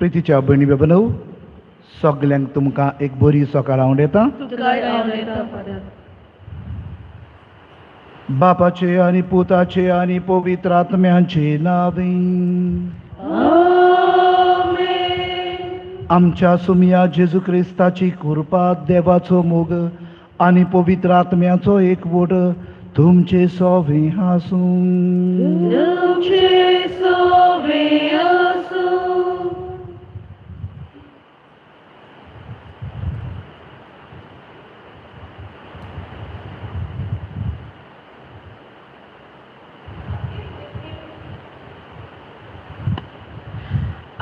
प्रितीच्या भयणी बाबांनो, सगल्यांक तुमकां एक बरी सकाळ आवडटा. बापाचे आनी पुताचे आनी पवित्र आत्म्याचे नांवे आमच्या सुमया जेजू क्रिस्ताची कृपा, देवाचो मोग आनी पवित्र आत्म्याचो एकवट तुमचे सोवे आसूं. तुमचे सोवे आसूं.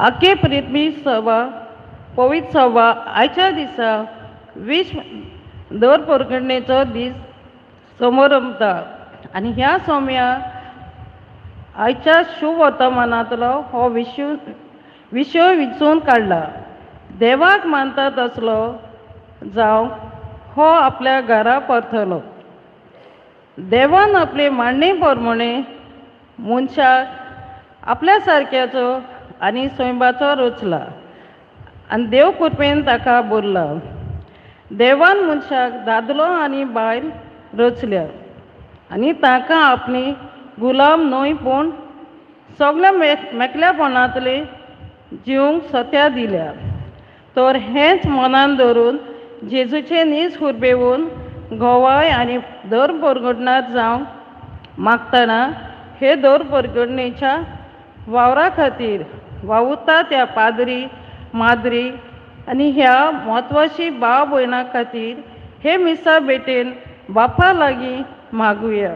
आखे पृथ्वी सभा पवित्र सभा आयच्या दिसा विश्व दर परगणेचो दीस समारंभता आनी ह्या सोम्या आयच्या शुभ वर्तमानांतलो हो विशय विचून काडला. देवाक मानता तसलो जावं हो आपल्या घरा परतलो. देवान आपले मांडणे प्रमाणे मनशाक आपल्या सारक्याचो आनी सैमाचो रचला आनी देव कृपेन ताका बोरला. देवान मनशाक दादलो आनी बायल रचल्या आनी तांकां आपली गुलाम न्हय पूण सगल्या मेकल्यापणांतले जिवंक सत्या दिल्या. तर हेंच मनान धरून जेजूचे नीज हुरबेवन गोवाय आनी धर्म परगटणांत जावंक मागतना हे धर्म परगटणेच्या वावरा खातीर वावुरता त्या पाद्री माद्री आनी ह्या म्हत्वाची भाव भयणां खातीर हे मिसा भेटेन बापा लागीं मागुया.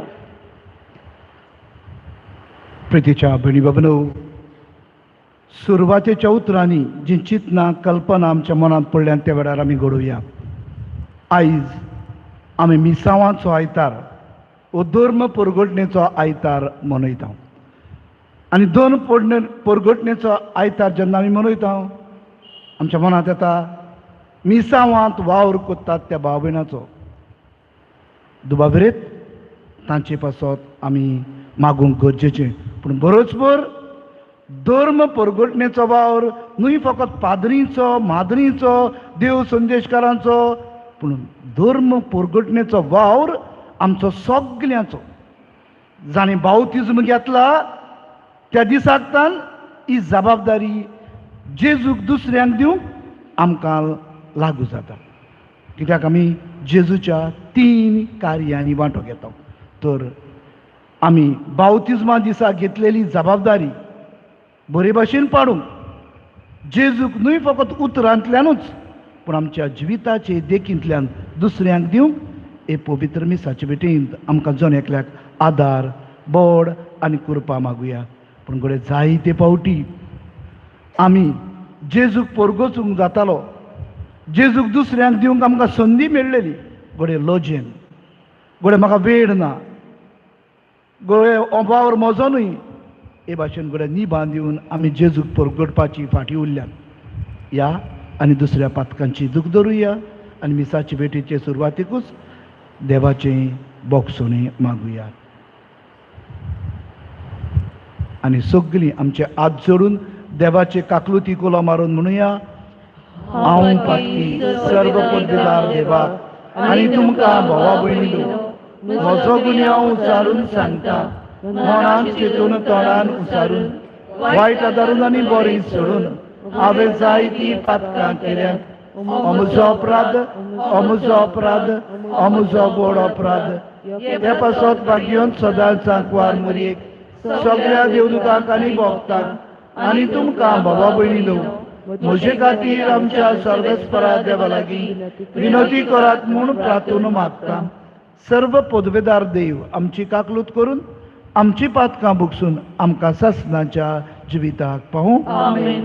प्रितीच्या भयणी बाबांनो, सुरवातेच्या उतरांनी जी चिंतनां कल्पना आमच्या मनांत पडल्यान त्या वेळार आमी घडोवया. आयज आमी मिसावांचो आयतार वो धर्म परगटणेचो आयतार मनयता आनी दोन परगटणेचो आयतार जेन्ना आमी मनयता आमच्या मनांत येता मिसावांत वावर करतात त्या भाव भयणाचो. दुबावरेत तांचे पासत आमी मागूंक गरजेचें, पूण बरोचभर धर्म परगटणेचो वावर न्हय फकत पाद्रींचो, माद्रींचो, देव संदेशकारांचो, पूण धर्म परगटणेचो वावर आमचो सगल्यांचो. जाणें बावतिज्म घेतला त्या दिसाक तान ही जबाबदारी जेजूक दुसऱ्यांक दिवंक आमकां लागू जाता. कित्याक आमी जेजूच्या तीन कार्यांनी वांटो घेता. तर आमी बावतिज्मा दिसा घेतलेली जबाबदारी बरे भाशेन पाडूंक जेजूक न्हय फकत उतरांतल्यानूच पूण आमच्या जिविताचे देखींतल्यान दुसऱ्यांक दिवंक हे पवित्र मिसाचे भेटेंत आमकां जण एकल्याक आदार, बोड आनी कृपा मागुया. पूण घडये जायते फावटी आमी जेजूक परगोचूंक जातालो, जेजूक दुसऱ्यांक दिवंक आमकां संदी मेळ्ळेली, घडये लजेन, घडये म्हाका वेळ ना, घडये वावर म्हजो न्हय, हे भाशेन घडये निबान दिवन आमी जेजूक परगटपाची फाटी उरल्यात. ह्या आनी दुसऱ्या पातकांची दूख धरुया आनी मिसाचे भेटीचे सुरवातेकूच देवाचें बोगसणें मागुया आनी सगळीं आमचे हात जोडून देवाचे काकलुती कोलो मारून म्हणुया, हांव पातकी सर्व पदवीदार देवाक आनी तुमकां भावा भयणीनो म्हजो गुन्यांव उचारून सांगता. मनान चिंतून तोंडान उचारून वायट आदारून आनी बरी सोडून हांवें जायतीं पातकां केल्यात. म्हजो अपराध, म्हजो अपराध, म्हजो व्हड अपराध. हे पासत भाग्योन सदांच सांकवार मुरयेक सगळ्या देवदूतांक आनी भोगतांक आनी तुमकां भावा भयणीनो म्हजे खातीर आमच्या सर्वेस्परा देवा लागीं विनोती करात म्हूण प्रार्थना मागता. सर्व पदवेदार देव आमची काकलूत करून आमची पातकां भोगसून आमकां सासणाच्या जिविताक पावूं. आमेन.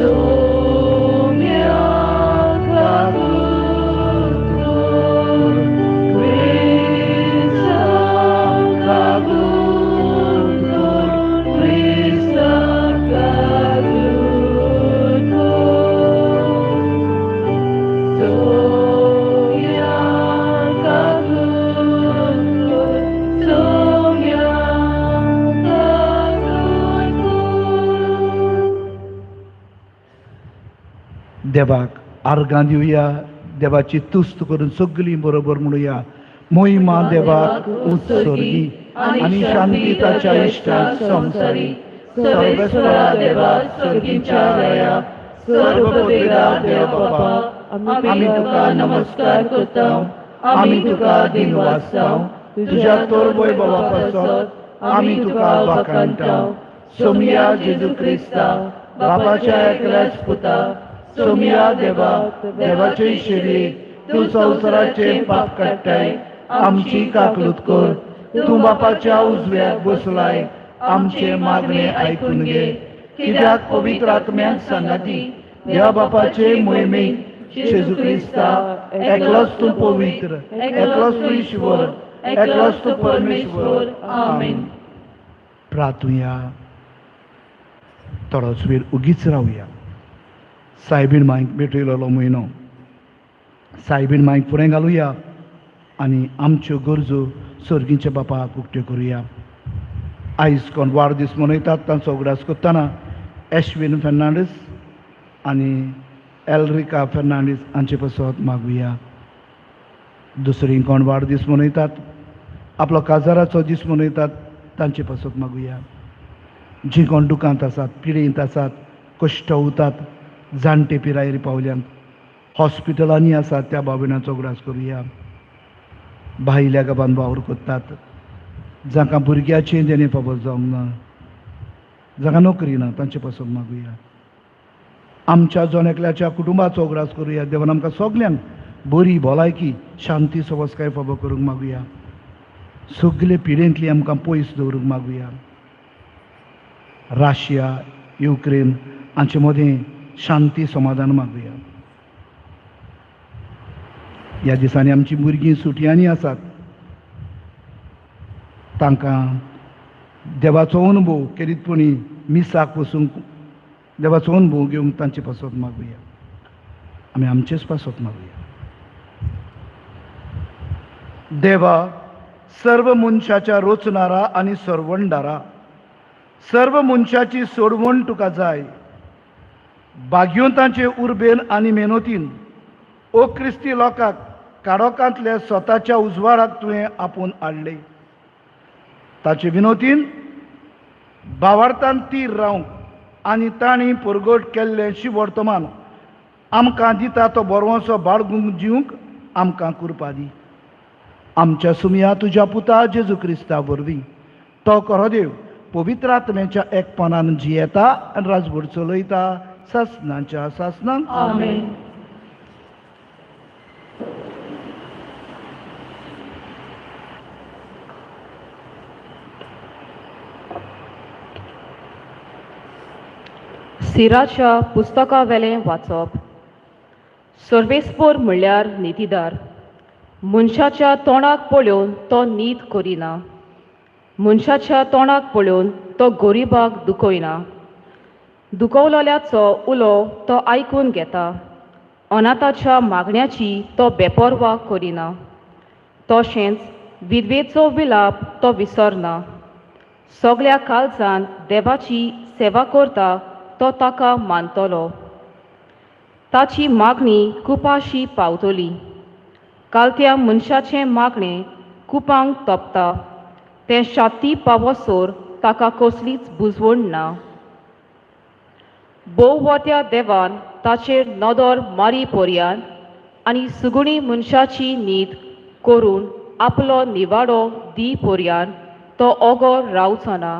Soumya. देवाक आर्गां दिवया, देवाची तुस्त करून सगळीं बरोबर म्हणुया, मोहिमा देवाक उत्सर्गी आनी शांती ताच्या इश्टाक संवसारी. सर्वेस्परा देवा सर्गीच्या राया, सर्व पवित्र देव बापा, आमी तुका नमस्कार करता, आमी तुका दिनवासता, तुज्या तोर बाबा पासत आमी तुका वाखाणटा. सोमया जेजू क्रिस्ता बापाच्या एकल्याच पुता, सोमया देवा देवाचे शिरी, तूं संवसाराचे पाप काडटाय, आमची काकलूत कर. तूं बापाच्या उजव्याक बसलाय, आमचे मागणे आयकून घे. कित्याक पवित्र आत्म्याक सांगाती ह्या बापाचे मोहिमेक जेजू क्रिस्ता एकलोच तूं पवित्र, एकलोच तूं ईश्वर, एकलोच तूं परमेश्वर. आमेन. प्रार्थुया. थोडोच वेळ उगीच रावया. सायबीण मांयक भेटयलेलो म्हयनो, सायबीण मांयक फुडें घालुया आनी आमच्यो गरजो सर्गीच्या बापाक उक्त्यो करुया. आयज कोण वाडदीस मनयतात तांचो उगडास करतना एश्विन फेर्नांडीस आनी एलरिका फेर्नांडीस हांचे पासत मागुया. दुसरी कोण वाडदीस मनयतात, आपलो काजाराचो दीस मनयतात तांचे पासत मागुया. जी कोण दुकांत आसात, पिडेंत आसात, कश्टवतात, जाणटे पिरायेर पावल्यात, हॉस्पिटलांनी आसात त्या भावणाचो उगडास करुया. भायल्या गांवान वावर करतात, जांकां भुरग्याचें देणें फावो जावंक ना, जांकां नोकरी ना तांचे पासून मागुया. आमच्या जण एकल्याच्या कुटुंबाचो उगडास करुया. देवान आमकां सगल्यांक बरी भलायकी, शांती, सवसकाय फावो करूंक मागुया. सगले पिडेंतली आमकां पयस दवरूंक मागुया. राशिया, युक्रेन हांचे मदीं शांती समाधान मागुया. ह्या दिसांनी आमची भुरगीं सुटयांनी आसात, तांकां देवाचो अनुभव केरीतपणी मिसाक वचूंक देवाचो अनुभव घेवंक तांचे पासत मागुया. आमी आमचेच पासत मागुया. देवा, सर्व मनशाच्या रोचणारा आनी सरवणदारा, सर्व मनशाची सोडवण तुका जाय. भाग्यवंतांचे उर्बेन आनी मेहनतीन ओ क्रिस्ती लोकांक काडोकांतल्या स्वताच्या उजवाडाक तुवें आपोवन हाडले. ताचे विनोतीन बावार्थान तीर रावंक आनी तांणी परगट केल्लें शिवर्तमान आमकां दिता तो बरवसो बाळगूंक जिवंक आमकां कृपा दी. आमच्या सुमया तुज्या पुता जेजू क्रिस्ता वरवीं तो खरो देव पवित्र आत्म्याच्या एकपणान जियेता आनी राजवट चलयता सासनाच्या सासनाक. आमेन. सिराच्या पुस्तकावेलें वाचप. सर्वेस्पोर म्हणल्यार नितीदार. मनशाच्या तोंडाक पळोवन तो नीत करिना, मनशाच्या तोंडाक पळोवन तो गरिबाक दुखयना. दुखवलेल्याचो उलो तो आयकून घेता, अनाथाच्या मागण्याची तो बेपर्वा करिना. तशेंच विधवेचो विलाप तो विसरना. सगल्या काळजान देवाची सेवा करता तो ताका मानतलो. ताची मागणी कुपाशी पावतली. कालत्या मनशाचें मागणें कुपांक तोपता, तें शाती पावसर ताका कसलीच बुजवण ना. भोववत्या देवान ताचेर नदर मारी पर्यान आनी सुगुणी मनशाची नीत करून आपलो निवाडो दी पर्यान तो ओगोर रावचो ना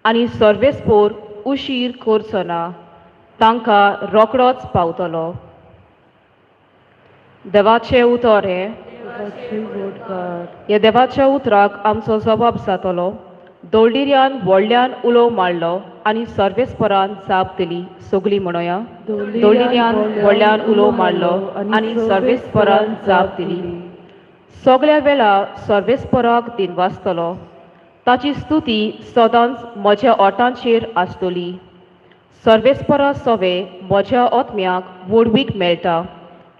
आनी सर्वेस्पोर उशीर करचो ना, तांकां रोकडोच पावतलो. देवाचें उतर हें. ह्या देवाच्या उतराक आमचो जबाब जातलो. दोळडिर्यान व्हडल्यान उलो मारलो आनी सर्वेस्परान जाप दिली. सगळीं म्हणोया. दोळडिर्यान व्हडल्यान उलो मारलो आनी सर्वेस्परान जाप दिली. सगल्या वेळा सर्वेस्पराक दिनवासतलो. ताची स्तुती सदांच म्हज्या ओठांचेर आसतली. सर्वेस्परा सवे म्हज्या आत्म्याक व्हडवीक मेळटा.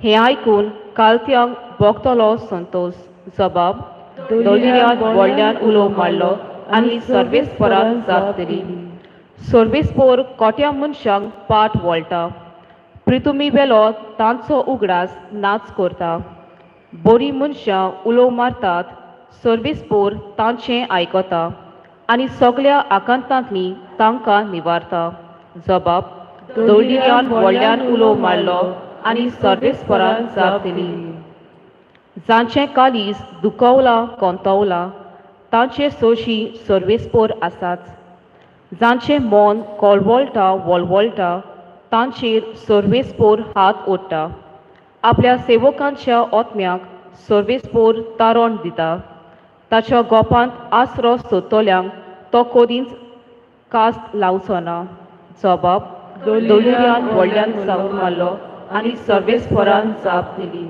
हें आयकून कालत्यांक भोगतलो संतोश. जबाब. दोळडिर्यान व्हडल्यान उलो मारलो आनी सर्वेस्परान जाप दिली. सर्वेस्पोर कोट्या मनशांक पाट वळटा, प्रितुमी वेलो तांचो उगडास नाच करता. बरीं मनशां उलोव मारतात, सर्वेस्पोर तांचें आयकता आनी सगल्या आकांतांतली तांकां निवारता. जबाब दळडिऱ्यान व्हडल्यान उलोव मारलो आनी सर्वेस्परान जाप दिली. जांचें कालीज दुखवलां कोंतवलां तांचे सोशी सर्वेस्पोर आसाच. जांचें मन कोलवोळटा वळवळटा तांचेर सर्वेस्पोर हात ओडटा. आपल्या सेवकांच्या ओत्म्याक सर्वेस्पोर तारण दिता. ताच्या गोपांत आसरो सोदतल्यांक तो कदींच कास्त लावचो ना. जबाब दळडिऱ्यान व्हडल्यान जाप मारलो आनी सर्वेस्परान जाप दिली.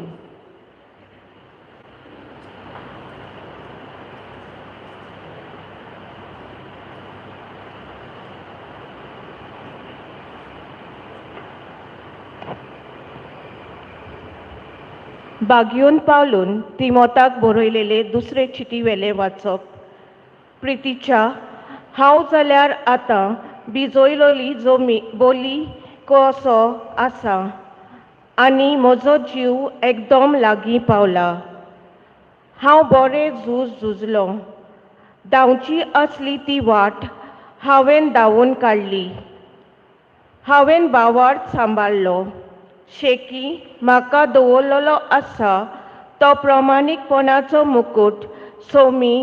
बागयोन पावलून तिमोताक बरयलेले दुसरे चिटी वेले वाचप. प्रितीच्या हांव जाल्यार आतां बिजोयलोली जोमी बोली कसो आसा आनी म्हजो जीव एकदम लागीं पावला. हांव बरें झूज झुजलो, धांवची आसली ती वाट हांवें धांवून काडली, हांवें भावार्थ सांबाळ्ळो. शेकी म्हाका दवरलेलो आसा तो प्रमाणीकपणाचो मुकूट सोमी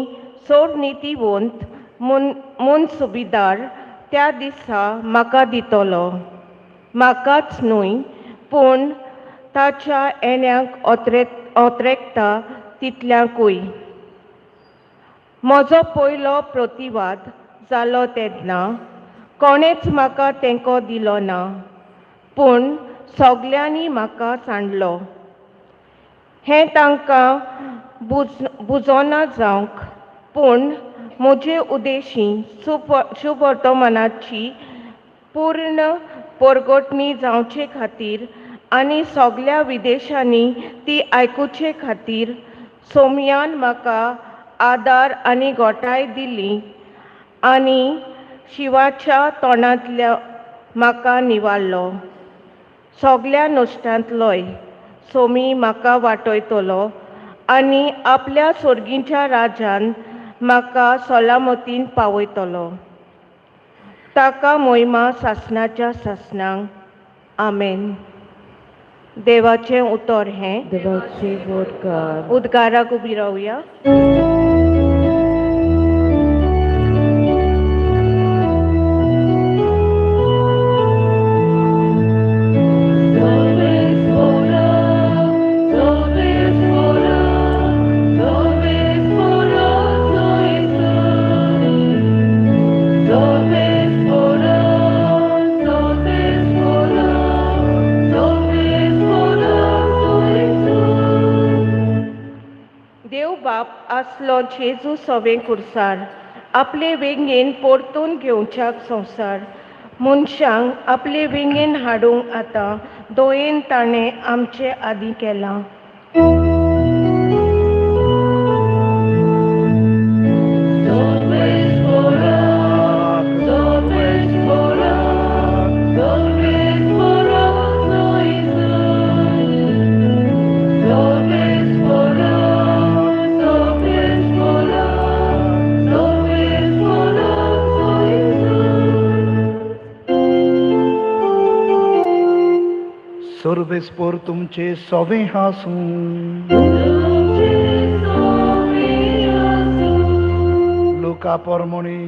सोड नितीवंत मुन सुबीदार त्या दिसा म्हाका दितलो. म्हाकाच न्हय पूण ताच्या येण्याक ओत्रेकता तितल्यांकूय. म्हजो पयलो प्रतिवाद जालो तेन्ना कोणेच म्हाका तेंको दिलो ना, पूण सगल्यांनी म्हाका सांडलो. हें तांकां बुजोना जावंक, पूण म्हजे उदेशी शुभवर्तमानाची पूर्ण परगटणी जावचे खातीर आनी सगल्या विदेशांनी ती आयकुचे खातीर सोमयान म्हाका आदार आनी गोठाय दिली आनी शिवाच्या तोंडांतल्या म्हाका निवारलो. सगल्या नश्टांतलोय सोमी म्हाका वाटयतलो आनी आपल्या सोर्गीच्या राजान म्हाका सलामतीन पावयतलो. ताका मोहिमा सासणाच्या सासणांक. आमेन. देवाचें उतर हें. देवाचे उद्गार. उद्गाराक उबी रावया. आसलो जेजू सवें कुर्सार आपले वेंगेन परतून घेवच्याक संवसार मनशांक आपले वेंगेन हाडूंक आतां दोयेन ताणें आमचे आदीं केलां. सर्वेस्पोर तुमचे सोवे हासूं. लुका परमणी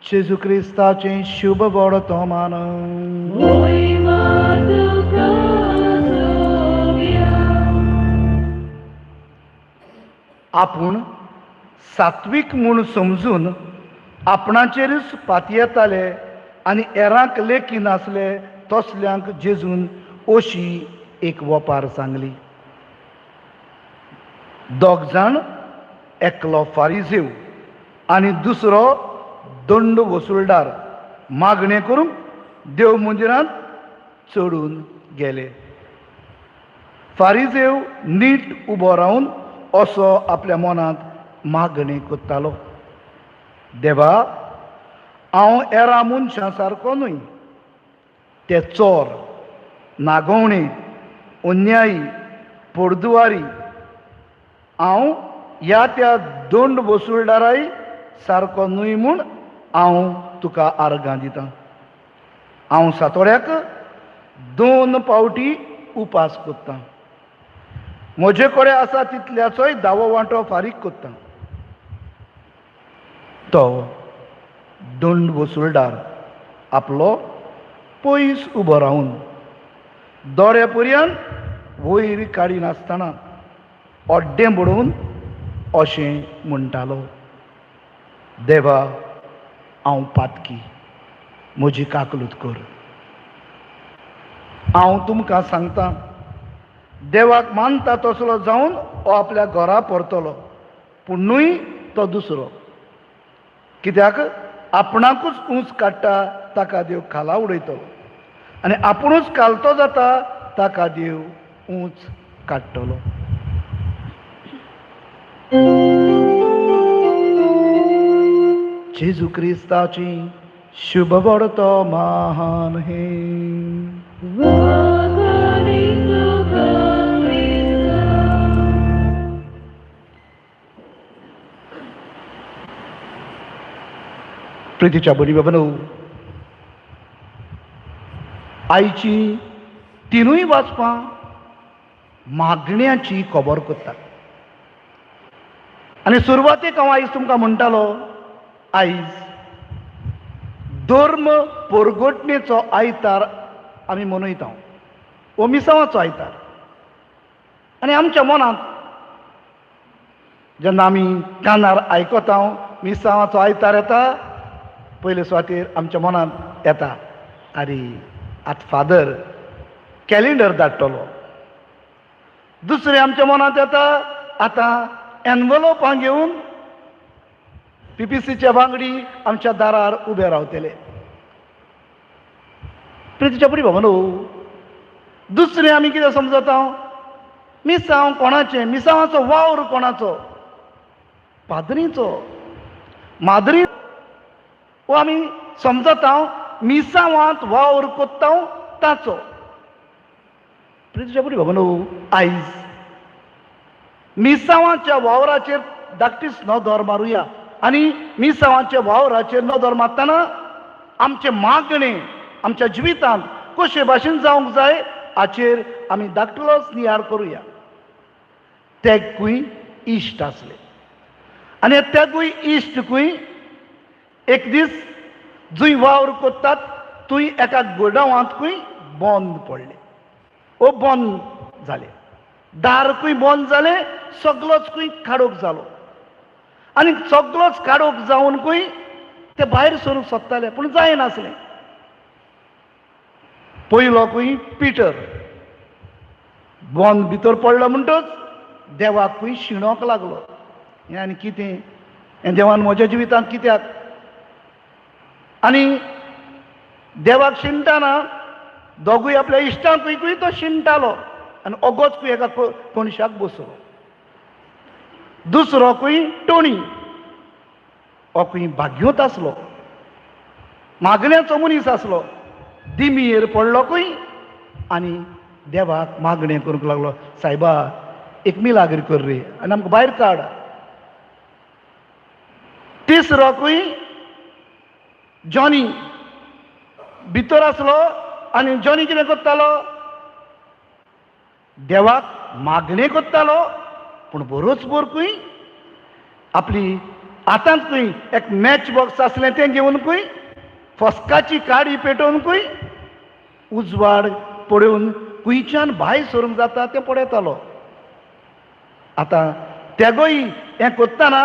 जेजू क्रिस्ताचें शुभ वर्तमान. आपूण सात्वीक म्हूण समजून आपणाचेरूच पातयेताले आनी एरांक लेखी नासले तसल्यांक जेजून अशी एक वपार सांगली. दोग जाण, एकलो फारिजेव आनी दुसरो दंड वसुलदार, मागणें करूंक देव मंदिरांत चडून गेले. फारिजेव नीट उबो रावन असो आपल्या मनांत मागणें करतालो, देवा हांव एरा मनशां सारको न्हय, ते चोर, नागोवणे, अन्यायी, पोर्दुवारी. हांव ह्या त्या दोंड वसुलदाराय सारको न्हय म्हूण हांव तुका आर्गां दितां. हांव सातोड्याक 2 पावटी उपास कोत्तां. म्हजे कडेन आसा तितल्याचोय दावो वांटो फारीक कोत्तां. तो दंड वसुलदार आपलो पयस उबो रावन दोळे पर्यंत वयर काडिनासतना अड्डें बडोवन अशें म्हणटालो, देवा हांव पातकी, म्हजी काकलूत कर. हांव तुमकां सांगता, देवाक मानता तसलो जावन हो आपल्या घरा परतलो, पूण न्हय तो दुसरो. कित्याक आपणाकूच ऊंच काडटा ताका देव खाला उडयतलो, आनी आपुणूच कालतो जाता ताका देव ऊंच काडटलो. जेजू क्रिस्ताची शुभ वर्तो महान हे. प्रितीच्या बरी बाबांनो, आयची तिनूय वाचपां मागण्याची खबर करतात. आनी सुरवातेक हांव आयज तुमकां म्हणटालो, आयज धर्म पोरगोटणेचो आयतार आमी मनयता, हो मिसांवाचो आयतार. आनी आमच्या मनांत जेन्ना आमी कानार आयकता मिसांवाचो आयतार येता, पयले सुवातेर आमच्या मनांत येता, आरे आतां फादर कॅलेंडर धाडटलो. दुसरें आमच्या मनांत येता, आतां एनवलोपां घेवन पीपीसीचे वांगडी आमच्या दारार उबे रावतले. प्रितीच्या पुडी बाबा न्हू, दुसरें आमी कितें समजता, मिसांव कोणाचें, मिसांवाचो वावर कोणाचो, पाद्रीचो, माद्री. वो आमी समजता मिसांवांत वावर कोत्ता ताचो. प्रितीच्या पुडी बाबा न्हू, आयज मिसांवाच्या वावराचेर धाकटीच नदर मारुया. आनी मिसांवाच्या वावराचेर नदर मारतना आमचें मागणें आमच्या जिवितांत कशे भाशेन जावंक जाय हाचेर आमी धाकटलोच नियाळ करुया. तेगूय इश्ट आसले, आनी तेगूय इश्टकूय एक दीस जंय वावर कोत्तात थंय एका गोडावांतकूय बंद पडले, ओ बंद जाले, दारकूय बंद जालें, सगलोच कूय काडोक जालो. आनी सगलोच काडोक जावनकूय ते भायर सरूंक सोदताले, पूण जायनासलें. पयलो कूय पिटर बंद भितर पडलो म्हणटच देवाकूय शिणोंक लागलो, हें आनी कितें हें देवान म्हज्या जिवितांत कित्याक. आनी देवाक शिणटाना दोगूय आपल्या इश्टांकूय तो शिणटालो, आनी ओगोच कूय एका कोणशाक बसलो. दुसरो कूय टोणी, हो कूय भाग्योत आसलो, मागण्याचो मनीस आसलो, दिमीर पडलो कूय आनी देवाक मागणें करूंक लागलो, सायबा एक मिलाग्र कर रे आनी आमकां भायर काड. तिसरो कूय जॉनी भितर आसलो, आनी जॉनी कितें करतालो, देवाक मागणें करतालो, पूण बरोच बोरकूय आपली हातांत कूय एक मॅच बॉक्स आसलें तें घेवन कूय फस्काची काडी पेटोवन कूय उजवाड पळोवन खुंयच्यान भायर सरूंक जाता तें पळयतालो. आतां तेगोय हें करतना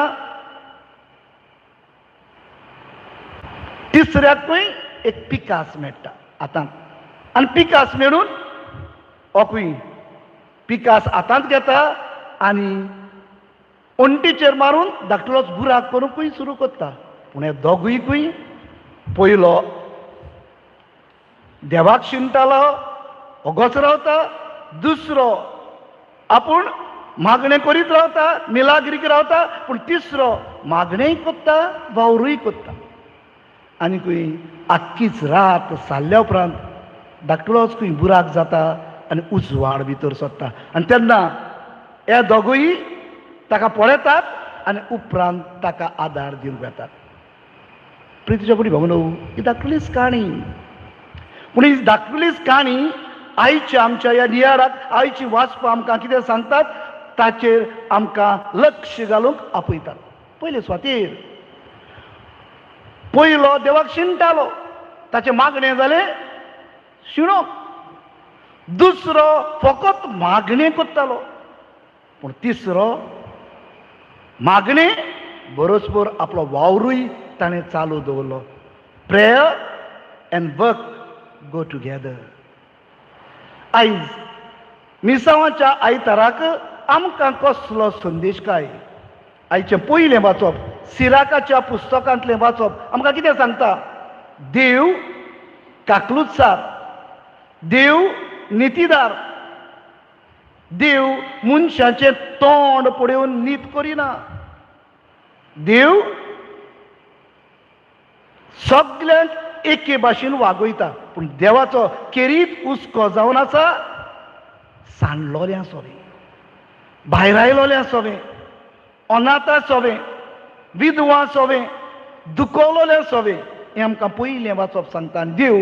तिसऱ्याकूय एक पिकास मेळटा हातांत, आनी पिकास मेळून ओकूय पिकास हातांत घेता आनी वण्टीचेर मारून धाकटलोच बुराक करूंकूय सुरू करता. पूण हे दोगूयकूय पयलो देवाक शिणटालो, ओगोच रावता, दुसरो आपूण मागणें करीत रावता, मिलाग्रीक रावता, पूण तिसरो मागणेंय कोत्ता, वावरूय कोत्ता. आनीकूय आख्खीच रात सारल्या उपरांत धाकटुलोच खंय बुराक जाता आनी उजवाड भितर सरता आनी तेन्ना हे दोगूय ताका पळयतात आनी उपरांत ताका आदार दिवंक वेतात. प्रितीच्या कुडी भावनो, ही धाकटुलीच काणी, पूण ही धाकटुलीच काणी आयच्या आमच्या ह्या नियाळाक, आयची वाचपां आमकां कितें सांगतात ताचेर आमकां लक्ष घालूंक आपयतात. पयले सुवातेर पयलो देवाक शिणटालो, ताचें मागणें जालें शिणोक. दुसरो फकत मागणें करतालो, पूण तिसरो मागणें बरोबर आपलो वावरूय ताणें चालू दवरलो. Prayer and work go together. आयज मिसांवाच्या आयताराक आमकां कसलो संदेश काय? आयचें पयलें वाचप सिराकाच्या पुस्तकांतलें वाचप आमकां कितें सांगता? देव काकलुतसार, देव नितीदार, देव मनशाचें तोंड पळोवन नीत करिना, देव सगल्यांक एके भाशेन वागयता. पूण देवाचो केरीत हुस्को जावन आसा सांडलोल्या सोबें, भायरायलोल्या सोबें, अनाथा सोबें, विधवा सोबें, दुखवलोल्या सोबें. हें आमकां पयलें वाचप सांगता. आनी देव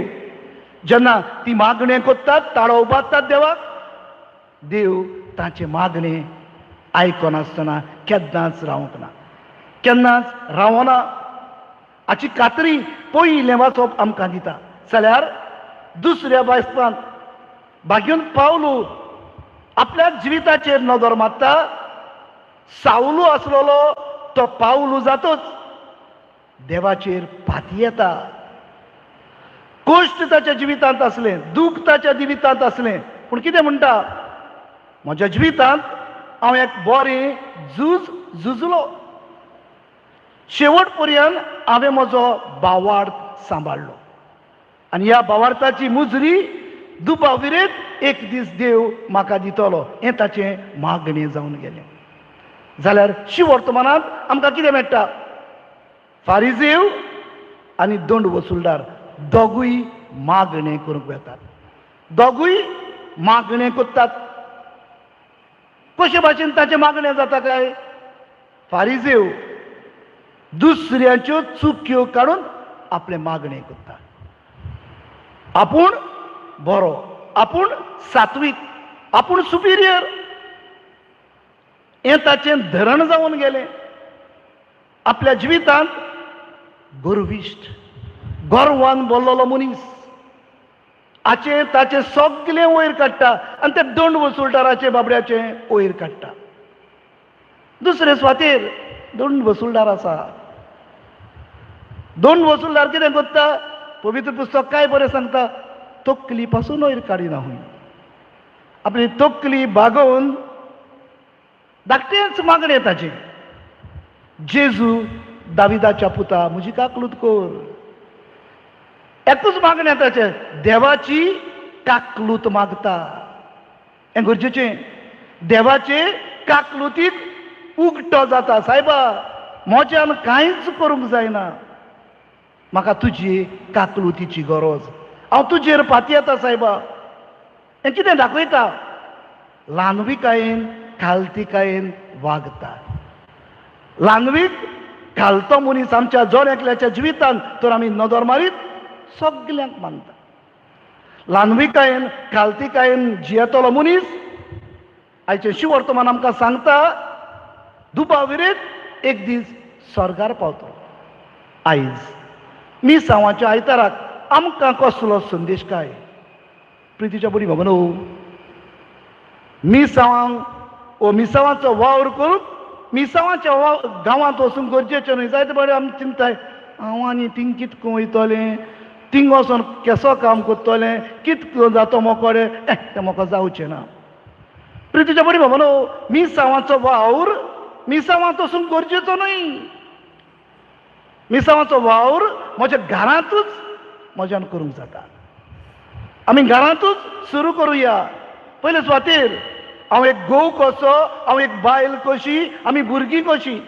जेन्ना ती मागणें करतात, ताळो उबारतात देवाक, देव ताचें मागणें आयकनासतना केन्नाच रावंक ना, केन्नाच रावना. हाची खात्री पयलें वाचप आमकां दिता. जाल्यार दुसऱ्या वाचपांत भाग्यून पावलू आपल्या जिविताचेर नदर मारता. सावलू आसलेलो तो पावलू जातच देवाचेर पातयेता. कश्ट ताच्या जिवितांत आसलें, दूख ताच्या जिवितांत आसलें, पूण कितें म्हणटा? म्हज्या जिवितांत हांव एक बरें झूज झुजलो, शेवट पर्यंत हांवें म्हजो भावार्थ सांबाळ्ळो आनी ह्या भावार्थाची मुजरी दुबाविरेत एक दीस देव म्हाका दितलो, हें ताचें मागणें जावन गेलें. जाल्यार शिवर्तमानांत आमकां कितें मेळटा? फारिजेव आनी दंड वसुलदार दोगूय मागणें करूंक वेतात, दोगूय मागणें करतात. कशे भाशेन ताचें मागणें जाता काय? फारिजेव दुसऱ्यांच्यो चुक्यो काडून आपलें मागणें करता. आपूण बरो, आपूण सात्वीक, आपूण सुपिरियर, हें ताचें धरण जावन गेलें. आपल्या जिवितांत गर्विश्ट, गर्वान बोल्लोलो मनीस हाचें ताचें सगलें वयर काडटा आनी ते दंड वसुलदाराचें बाबड्याचें वयर काडटा. दुसरे सुवातेर दंड वसुलदार आसा. दंड वसुलदार कितें करता? पवित्र पुस्तक काय बरें सांगता, तकली पासून वयर काडिना हूंय, आपली तकली बागोवन धाकटेंच मागणें ताचें, जेजू दाविदाच्या पुता म्हजी काकलूत कर. एकूच मागणें ताचें, देवाची काकलूत मागता. हें गरजेचें. देवाचे काकलुतीक उगटो जाता, सायबा म्हज्यान कांयच करूंक जायना, म्हाका तुजी काकलुतीची गरज, हांव तुजेर पातयेता सायबा. हें कितें दाखयता? ल्हानविकायेन खालतिकायेन वागता. ल्हानवीक घालतो मनीस आमच्या जण एकल्याच्या जिवितांत तर आमी नदर मारीत सगल्यांक मानता. ल्हानविकायेन खालतिकायेन जियेतलो मनीस आयचें शिवर्तमान आमकां सांगता, दुबाविरेत एक दीस स्वर्गार पावतलो. आयज मिसांवाच्या आयताराक आमकां कसलो संदेश काय? प्रितीच्या बरी बाबा, मिसांवांक ओ मिसांवाचो वावर करून मिसांवाच्या गांवांत वचूंक गरजेचें न्हय. जायते बरें आमी चिंताय, हांव आनी थिंग कितको वयतलें, थिंग वचोन केसो काम करतलें, कितको जातो मोकोडे, तें म्हाका जावचें ना. प्रितीच्या बरी बाबा, मिसांवाचो वावर मिसांवांत वचूंक गरजेचो न्हय. मिसांवाचो वावर म्हज्या घरांतूच म्हज्यान करूंक जाता. आमी घरांतूच सुरू करुया. पयले सुवातेर हांव एक घोव कसो, हांव एक बायल कशी, आमी भुरगीं कशीं,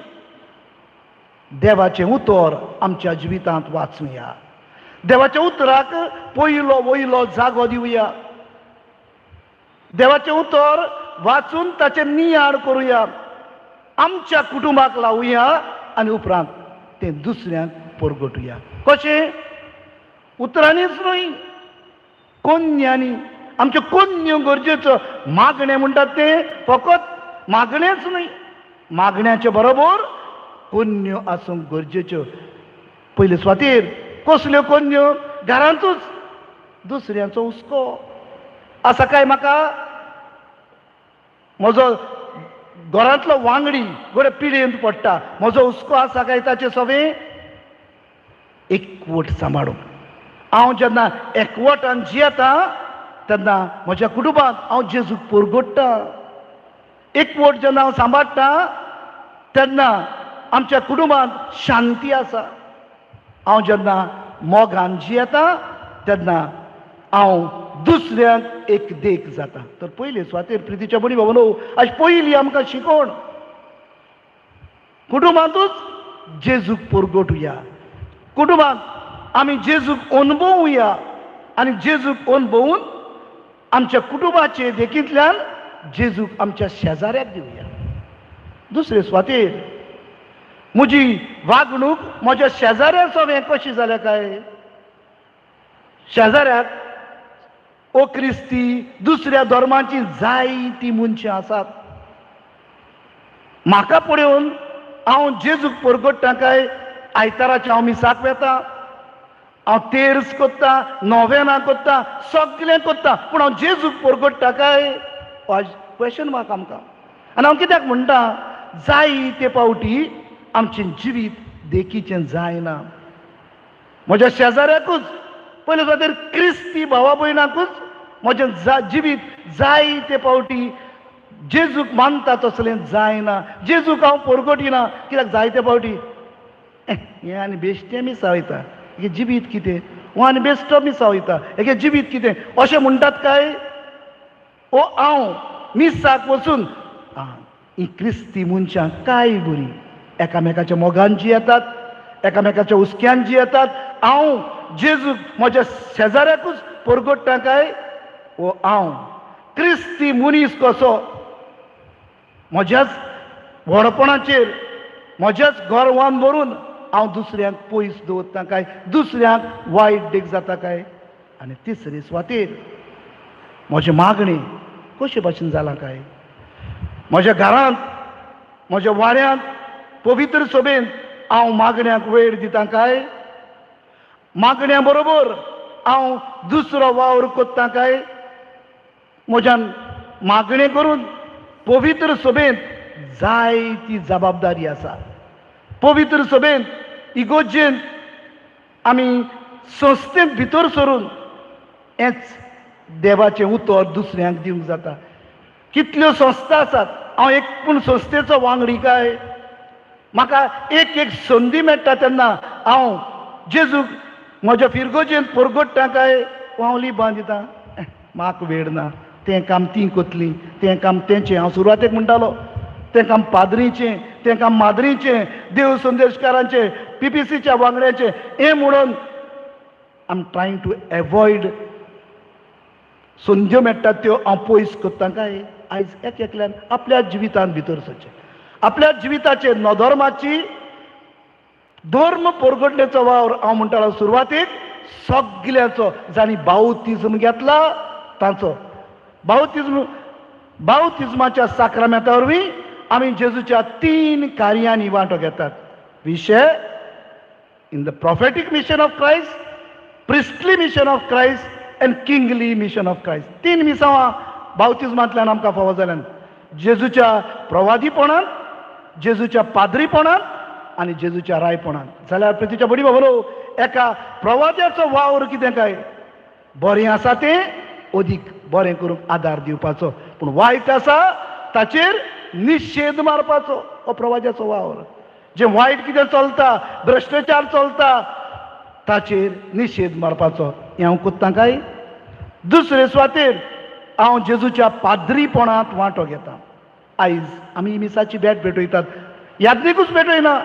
देवाचें उतर आमच्या जिवितांत वाचुया. देवाच्या उतराक पयलो वयलो जागो दिवया. देवाचें उतर वाचून ताचें नियाळ करुया, आमच्या कुटुंबाक लावया आनी उपरांत तें दुसऱ्यांक परगटुया. कशें? उतरांनीच न्हय, कोन्यांनी. आमच्यो कोन्यो गरजेचो. मागणें म्हणटात तें फकत मागणेंच न्हय, मागण्याचे बरोबर कोन्यो आसूंक गरजेच्यो. पयले सुवातेर कसल्यो कोन्यो? घरांतूच दुसऱ्यांचो हुस्को आसा काय म्हाका? म्हजो घरांतलो वांगडी बरे पिळयेंत पडटा, म्हजो हुस्को आसा काय ताचे सवें? एकवट सांबाळूंक. हांव जेन्ना एकवटान जियेता तेन्ना म्हज्या कुटुंबांत हांव जेजूक परगट्टा. एकवट जेन्ना हांव सांबाळटा तेन्ना आमच्या कुटुंबांत शांती आसा. हांव जेन्ना मोगान जियेता तेन्ना हांव दुसऱ्यांक एक देख जाता. तर पयले सुवातेर प्रितीच्या भयणी भावांनो, आज पयली आमकां शिकोवण कुटुंबांतूच जेजूक परगटुया. कुटुंबांत आमी जेजूक अणभवुया आनी जेजूक अणभवून आमच्या कुटुंबाचे देखींतल्यान जेजूक आमच्या शेजाऱ्याक दिवया. दुसरे सुवातेर म्हजी वागणूक म्हज्या शेजाऱ्या सवें कशी जाल्या काय? शेजाऱ्याक ओ क्रिस्ती दुसऱ्या धर्माची जायतीं मनशां आसात. म्हाका पळोवन हांव जेजूक परगट्टा काय? आयताराचें हांव मिसाक वेता, हांव तेर्स कोत्ता, नोवेनां कोत्ता, सगळें कोत्ता, पूण हांव जेजूक परगट्टा काय? क्वेशन मार्क आमकां. आनी हांव कित्याक म्हणटा, जायते फावटी आमचें जिवीत देखीचें जायना. म्हज्या शेजाऱ्याकूच पयले सुवातेर क्रिस्ती भावा भयणाकूच म्हजें जिवीत जायते फावटी जेजूक मानता तसलें जायना. जेजूक हांव परगटिना. कित्याक जायते फावटी हें आनी बेश्टें मिसां वयता, हें जिवीत कितें? हो आनी बेश्टो मिसां वयता, हेगे जिवीत कितें? अशें म्हणटात काय? ओ हांव मिसाक वचून ही क्रिस्ती मनशां काय बरी, एकामेकाच्या मोगान जियेतात, एकामेकाच्या हुस्क्यान जियेतात. हांव जेजूक म्हज्या शेजाऱ्याकूच परगट्टा काय? ओ हांव क्रिस्ती मनीस कसो म्हज्याच व्हडपणाचेर म्हज्याच गर्वान भरून हांव दुसऱ्यांक पयस दवरता काय? दुसऱ्यांक वायट देख जाता काय? आनी तिसरे सुवातेर म्हजें मागणें कशे भाशेन जालां काय? म्हज्या घरांत, म्हज्या वाड्यांत, पवित्र सभेंत हांव मागण्याक वेळ दिता काय? मागण्या बरोबर हांव दुसरो वावर कोत्ता काय? म्हज्यान मागणें करून पवित्र सभेंत जायती जबाबदारी आसा. पवित्र सभेंत इगोर्जेंत आमी संस्थेंत भितर सरून हेंच देवाचें उतर दुसऱ्यांक दिवंक जाता. कितल्यो संस्था आसात, हांव एक पूण संस्थेचो वांगडी काय? म्हाका एक एक संदी मेळटा तेन्ना हांव जेजूक म्हज्या फिरगोजेंत परगट्टा काय? हांव लिबां दिता, म्हाका वेळ ना, तें काम तीं कोतलीं, तें काम तेंचें. हांव सुरवातेक म्हणटालो तें काम पाद्रीचें, तें काम माद्रीचें, देव संदेशकारांचें, पीपीसीच्या वांगड्याचें. हें म्हणून I am trying to avoid संद्यो मेळटात त्यो हांव पयस करता काय? आयज एक एकल्यान आपल्या जिवितांत भितर सरचें, आपल्या जिविताचे नदरमाची धर्म परगटणेचो वावर. हांव म्हणटालो सुरवातेक सगल्यांचो, जांणी बाउतिज्म घेतला तांचो. बाउतिज्माच्या साक्रामेंता वरवीं आमी जेजूच्या 3 कार्यांनी वांटो घेतात. विशय in the prophetic mission of Christ, priestly mission of Christ and kingly mission of Christ. 3 मिसांवां बाउतिज्मांतल्यान आमकां फावो जाल्यान, जेजूच्या प्रवादीपणांत, जेजूच्या पाद्रीपणांत आनी जेजूच्या रायपणांत. जाल्यार प्रितीच्या बडी बाबलो, एका प्रवाद्याचो वावर कितें काय? बरें आसा तें अदीक बरें करूंक आदार दिवपाचो, पूण वायट आसा ताचेर निशेध मारपाचो, हो प्रवाद्याचो वावर. जें वायट कितें चलता, भ्रश्टाचार चलता, ताचेर निशेध मारपाचो. हें हांव कोत्ता काय? दुसरे सुवातेर हांव जेजूच्या पाद्रीपणांत वांटो घेता. आयज आमी मिसाची भेट भेटयतात, यादनीकूच भेटयना,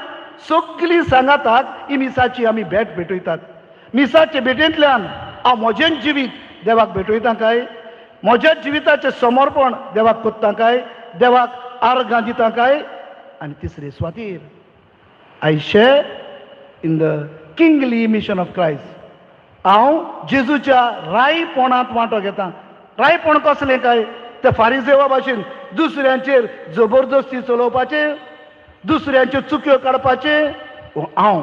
सगळीं सांगाताक ही मिसाची आमी भेट भेटयतात. मिसाचे भेटेंतल्यान हांव म्हजें जिवीत देवाक भेटयता काय, म्हज्या जिविताचें समर्पण देवाक कोत्ता काय, देवाक आर्गां दिता काय. आनी तिसरे सुवातेर I share in the kingly mission of Christ. हांव जेजूच्या रायपणांत वांटो घेता. रायपण कसलें काय? ते फारिजेवा भाशेन दुसऱ्यांचेर जबरदस्ती चलोवपाचें, दुसऱ्यांच्यो चुक्यो काडपाचें. हांव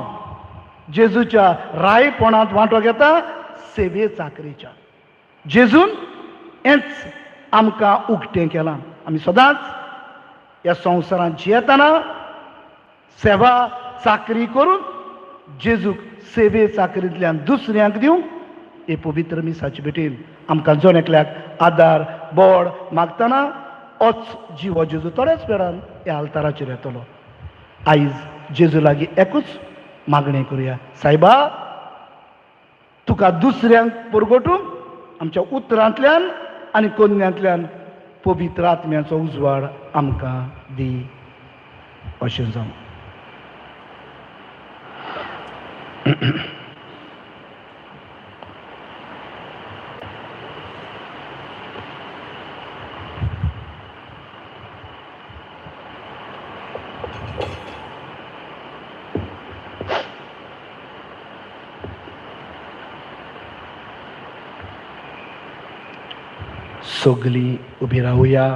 जेजूच्या रायपणांत वांटो घेता सेवे चाकरीच्या. जेजून हेंच आमकां उक्तें केलां. आमी सदांच ह्या संवसारांत जियेतना सेवा चाकरी करून जेजूक सेवे चाकरींतल्यान दुसऱ्यांक दिवंक हे पवित्र मिसाचे भेटेन आमकां जण एकल्याक आदार बळ मागतना ओच जिवो जेजू थोड्याच वेळान ह्या आल्ताराचेर येतलो. आयज जेजू लागीं एकूच मागणें करुया, सायबा तुका दुसऱ्यांक परगटूंक आमच्या उतरांतल्यान आनी कोन्यांतल्यान पवित्र आत्म्याचो उजवाड आमकां दी. अशें जावं. सगलीं उबी रावया.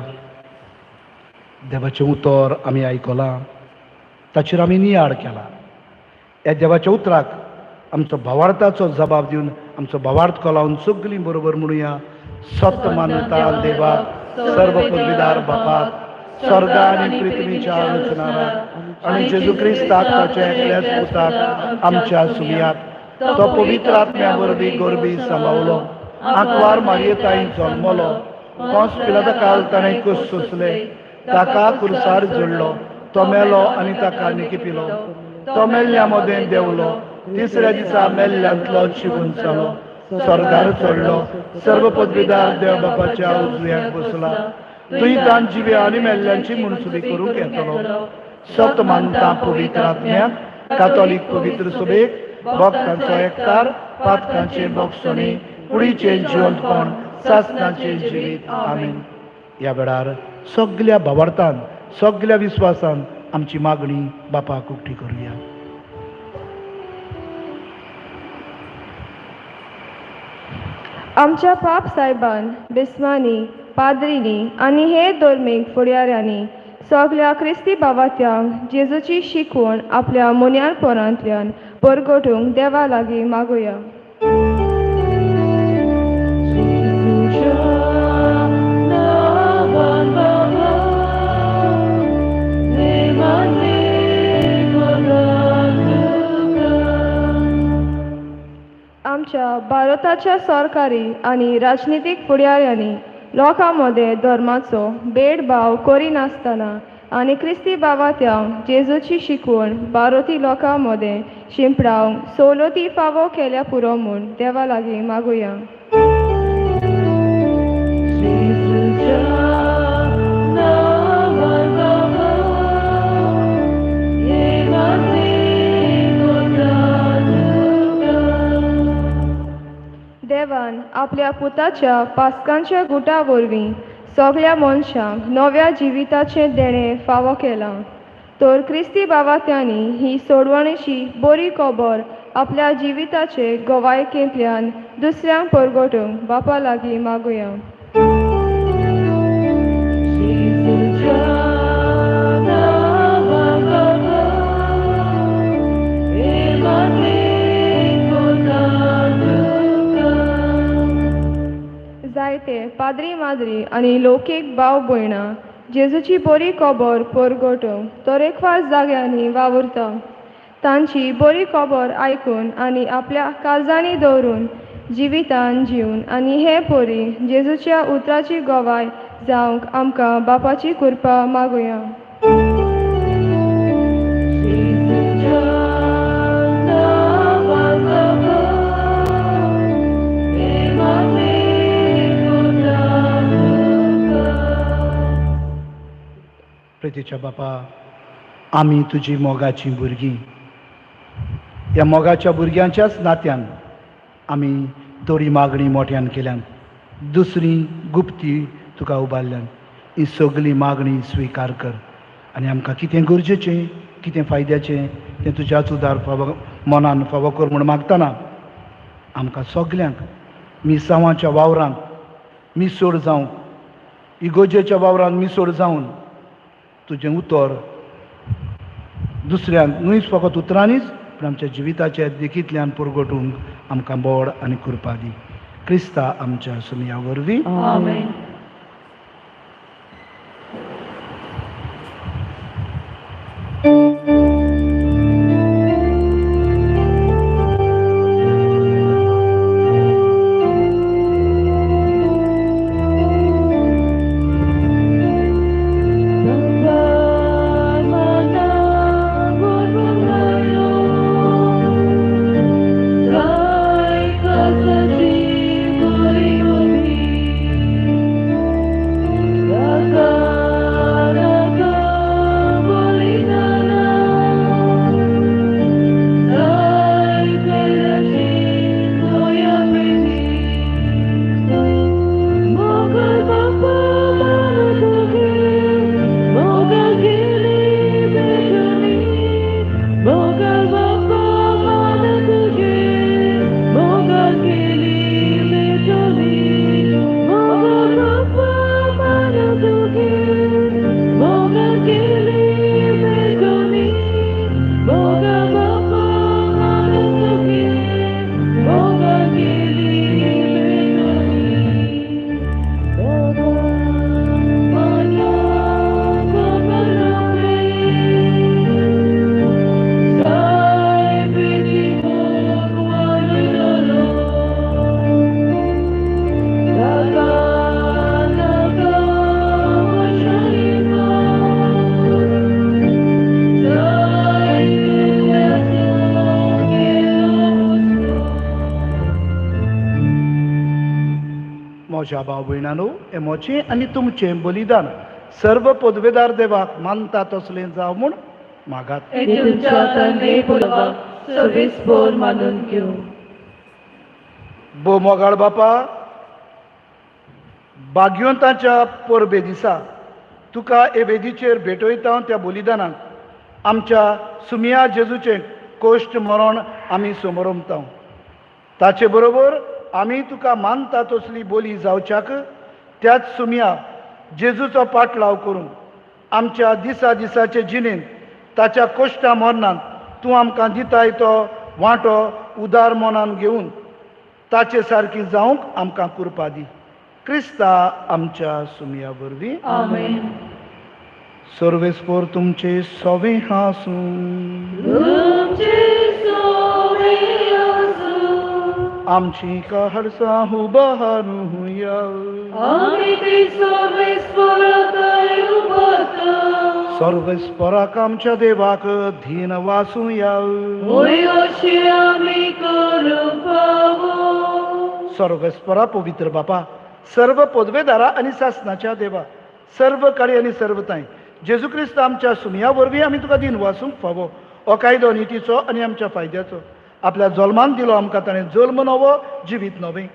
देवाचें उतर आमी आयकलां, ताचेर आमी नियाळ केला. ह्या देवाच्या उतराक आमचो भावार्थाचो जबाब दिवन आमचो भावार्थ कोलावन सगलीं बरोबर म्हणुया, सत मानता देवाक, सर्व पदवीदार बापाक, स्वर्गा आनी पृथ्वीच्या रचणाराक, आनी जेजू क्रिस्ताक ताच्या एकल्याच पुताक आमच्या सुमयाक, तो पवित्र आत्म्या वरवीं गोरबी सांबावलो, आंकवार मारयेताई जल्मलो, कोंस पिलाता काल ताणें कूस सोंसले, ताका कुर्सार जोडलो, तो मेलो आनी ताका निकिपिलो, तो मेल्ल्या मदें देंवलो, तिसऱ्या दिसा मेल्ल्यांतलो शिवून जालो, स्वर्गार चडलो, सर्व पदवीदार देव बापाच्या उजव्याक बसला, थंय तान जिव्या आनी मेल्ल्यांची मनसुबी करूंक येतलो. सत मानता पवित्र आत्म्याक, कातोलीक पवित्र सभेक, भक्तांचो एकतार, पातकांचे बोगसणी, कुडीचें जिवंतपण, सासणाचें जिवीत. आमेन. ह्या वेळार सगल्या भावार्थान सगल्या विस्वासान आमची मागणी बापाक उक्ती करुया. आमच्या पाप सायबान, बिस्मांनी, पाद्रींनी आनी हेर धर्मीक फुडाऱ्यांनी सगल्या क्रिस्ती भावात्यांक जेजूची शिकवण आपल्या मोन्यानपणांतल्यान परगटूंक देवा लागीं मागुया. आमच्या भारताच्या सरकारी आनी राजनितीक फुडाऱ्यांनी लोकां मदें धर्माचो भेदभाव करिनासतना आनी क्रिस्ती भावात्यांक जेजूची शिकवण भारती लोकां मदें शिंपडावंक सवलती फावो केल्या पुरो म्हूण देवा लागीं मागुया. देवान आपल्या पुताच्या पास्कांच्या गुटा वरवीं सगल्या मनशांक नव्या जिविताचें देणें फावो केलां, तर क्रिस्ती भावात्यांनी ही सोडवणेची बरी खबर आपल्या जिविताचे गवायकेंतल्यान दुसऱ्यांक परगटूंक बापा लागीं मागुया. जायते पाद्री माद्री आनी लौकीक भाव भयणां जेजूची बरी खबर परगटूंक तरेकवार जाग्यांनी वावुरता. तांची बरी खबर आयकून आनी आपल्या काळजांनी दवरून जिवितान जिवन आनी हे परी जेजूच्या उतराची गवाय जावंक आमकां बापाची कृपा मागुया. प्रितीच्या बापा, आमी तुजी मोगाचीं भुरगीं. ह्या मोगाच्या भुरग्यांच्याच नात्यान आमी थोडी मागणी मोठ्यान केल्यान, दुसरी गुप्ती तुका उबारल्यान. ही सगळी मागणी स्विकार कर आनी आमकां कितें गरजेचें, कितें फायद्याचें तें तुज्याच उदार फावो मनान फावो कर म्हूण मागतना आमकां सगल्यांक मिसांवाच्या वावरांत मिसोड जावंक, इगोजेच्या वावरांत मिसोड जावन तुजें उतर दुसऱ्यांक न्हूच फकत उतरांनीच पूण आमच्या जिविताच्या देखींतल्यान पुरगोटूंक आमकां बोड आनी कृपा दी. क्रिस्ता आमच्या सुमया वरवीं. आमेन. म्हज्या भाव भयणानो, हें म्हजें आनी तुमचें बलिदान सर्व पदवेदार देवाक मानता तसलें जावं म्हूण मागात. भो मोगाळ बापा, भाग्यवंताच्या परबे दिसा तुका हे वेदीचेर भेटयता त्या बलिदानाक आमच्या सुमिया जेजूचें कोश्ट मरण आमी समरमता. ताचे बरोबर आमी तुका मानता तसली बोली जावच्याक त्याच सुमया जेजूचो पाटलाव करून आमच्या दिसा दिसाचे जिणेंत ताच्या कोश्टा मरणांत तूं आमकां दिताय तो वांटो उदार मनान घेवन ताचे सारकी जावंक आमकां कृपा दी. क्रिस्ता आमच्या सुमया वरवीं. आमेन. सर्वेस्पोर तुमचे सोवे हासूं. आमची कहरसाहू बहारूया. सर्वेस्पराक आमच्या देवाक धीन वासूया. सर्वेस्परा पवित्र बापा, सर्व पदवेदारा आनी सासनाच्या देवा, सर्व कार्य आनी सर्वताय जेजू क्रिस्त आमच्या सुमया वरवीं आमी तुका दीन वासूंक फावो. हो कायदो नितीचो आनी आमच्या फायद्याचो. आपल्या जल्मान दिलो आमकां ताणें जल्म नवो जिवीत नवें.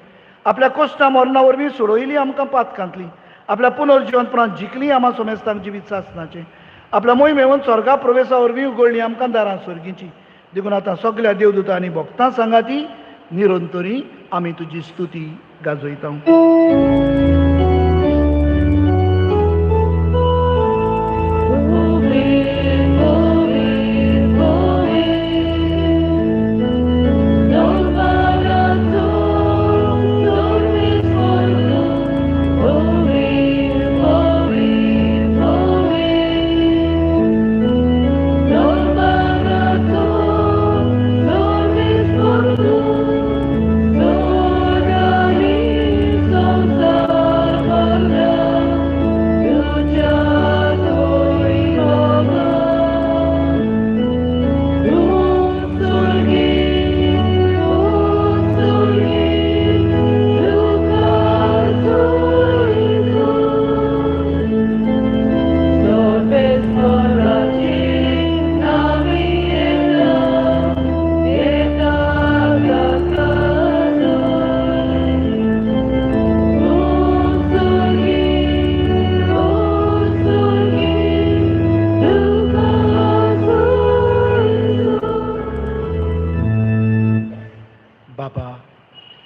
आपल्या कोश्टा मरणा वरवीं सोडयली आमकां पातकांतली. आपल्या पुनर्जिवनपणान जिखली आमा सोमेस्तांक जिवीत सासनाचें. आपल्या मोय मेळून स्वर्गा प्रवेशा वरवीं उगडली आमकां दारां स्वर्गीची. देखून आतां सगल्या देवदूतां आनी भक्तां सांगाती निरंतरी आमी तुजी स्तुती गाजयता. Lord,